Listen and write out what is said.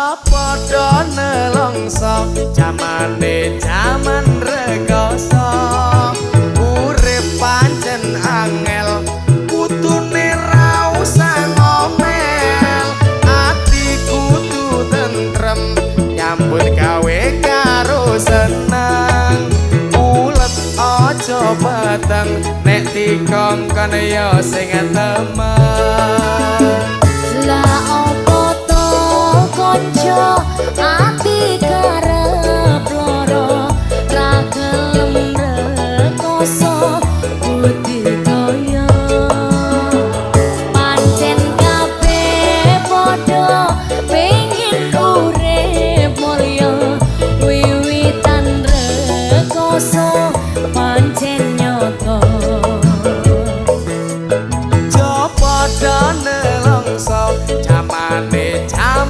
Aja padha nelongso, jamane jaman rekoso. Urip pancen angel, kudune ra usah ngomel. Ati kudu tentrem, nyambut gawe karo seneng. Ulet aja peteng, nek dikongkon ya sing temen.